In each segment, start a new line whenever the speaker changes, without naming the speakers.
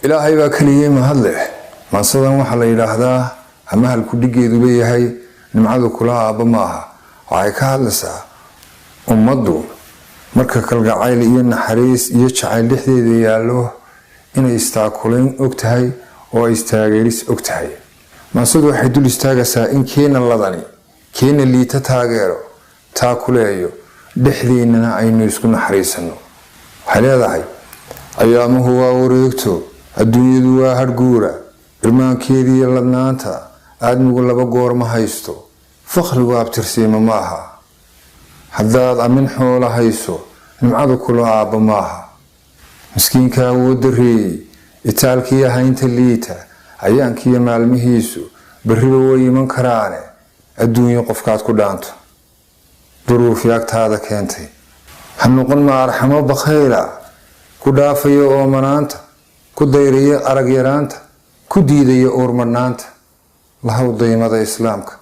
Ilaahay baa keligii mahadleh. Maansadan waxaa la yidhaahdaa ama halkudhigeeduba yahay "Nimcadu kula aabba maaha". Waxay ka hadlaysaa ummaddu marka kalgacayl iyo naxariis iyo jacayl dhexdeeda yaallo inay istaakulayn og tahay oo ay istaageeris og tahay. Maansadu waxay dul istaagaysaa in keena ladani keena liita taageero, taakuleeyo, dhexdeennana aynu isku naxariisano. Waxay leedahay: ayaamuhu waa wareegto, adduunyadu waa hadhguura, irmaankeediiyo ladnaanta aadmigu laba goor ma haysto, faqrigu abtirsiima ma aha. Haddaad amin xoola hayso, nimcadu kula aabba maaha. Miskiinka awoodda reeyey, itaalkiiyo haynta liita, ayaankiiyo maalmihiisu berriba way iman karaane, adduunyo qofkaad ku dhaanto duruufi agtaada keentay, ha noqon ma arxamo bakhayla, ku dhaafaya oomanaanta, ku dayraya arag yaraanta, ku diidaya uurmadhnaanta. Lahaw daymada islaamka,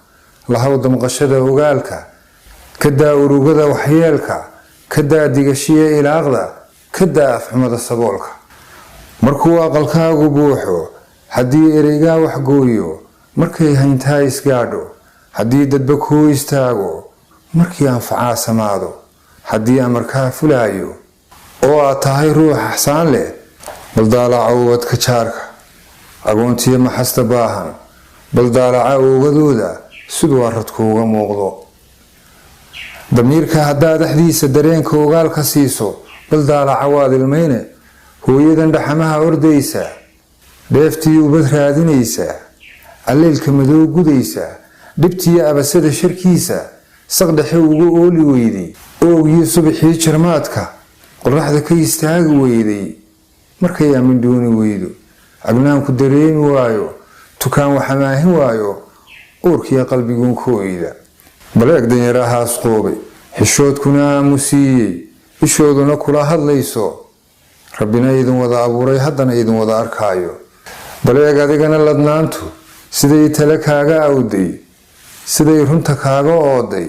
lahaw damqashada ogaalka, ka daa urugada waxyeelka, ka daa digashiya ilaaqda, ka daa afxumada saboolka. Markuu aqalkaagu buuxo, haddii ereygaa waxgooyo, markay hayntaa isgaadho, haddii dadba kuu istaago, markii anfacaa samaado, haddii amarkaa fulaayo oo aad tahay ruux axsaan leh, bal daalaca ubadka jaarka, agoontiyo maxasta baahan, bal daalaca oogadooda siduu aradku uga muuqdo. Damiirka haddaad axdiisa dareenka ogaalka siiso, bal daalaca, waad ilmayne. Hooyadan dhaxamaha ordaysa, dheeftii ubad raadinaysa, alleylka madow gudaysa, dhibtiyo abasada sharkiisa saqdhexe uga ooli weyday, oogiyo subaxii jarmaadka qoraxda ka istaagi weyday, markay aamin dooni weydo, agnaanku dareemi waayo, tukaan waxamaahin waayo, uurkiyo qalbiguun kooyda. Baleeg danyarahaas qoobay, xishoodkuna aamusiiyey, ishooduna kula hadlayso, Rabbina idin wada abuuray, haddana idin wada arkaayo. Baleeg adigana ladnaantu siday tale kaaga awday, siday runta kaaga ooday,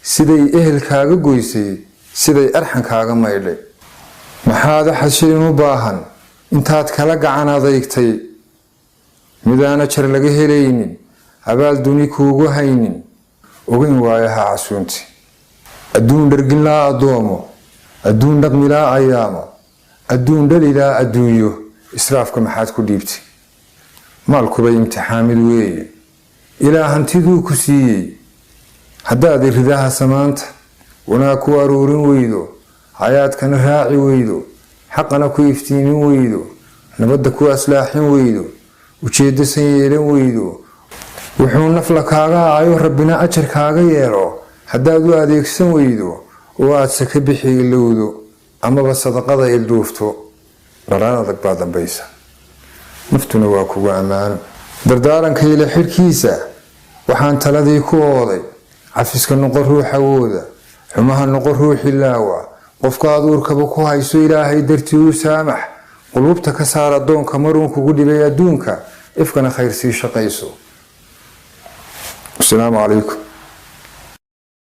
siday ehel kaaga goysay, siday arxan kaaga maydhay. Maxaad axad shilin u baahan intaad kala gacan adaygtay, midaana jar laga helaynin, abaal duni kuugu haynin, ogeyn waayaha casuunti. Adduun dharginlaa addoomo, adduun dhaqmilaa ayaamo, adduun dhalilaa adduunyo, israafka maxaad ku dhiibtay? Maalkubay imtixaamid weeye, ilaa hantiduu ku siiyey. Haddaad iridaha samaanta wanaag ku aruurin weydo, hayaadkana raaci weydo, xaqana ku iftiimin weydo, nabadda ku aslaaxin weydo, ujeedasan yeelan weydo, wuxuu nafla kaaga aayo, Rabbina ajar kaaga yeelo, haddaad u adeegsan weydo oo aad saka bixi ilowdo amaba sadaqada ilduufto, dhalaan adag baa dambaysa, naftuna waa kugu ammaano. Dardaaranka ila xidhkiisa waxaan taladii ku ooday: cafiska noqo ruux awooda, xumaha noqo ruux ilaawa, qofka aduurkaba ku hayso Ilaahay dartii u saamax, quluubta ka saar addoonka maruun kugu dhibay adduunka, ifkana khayr sii shaqayso. Asalaamu calaykum.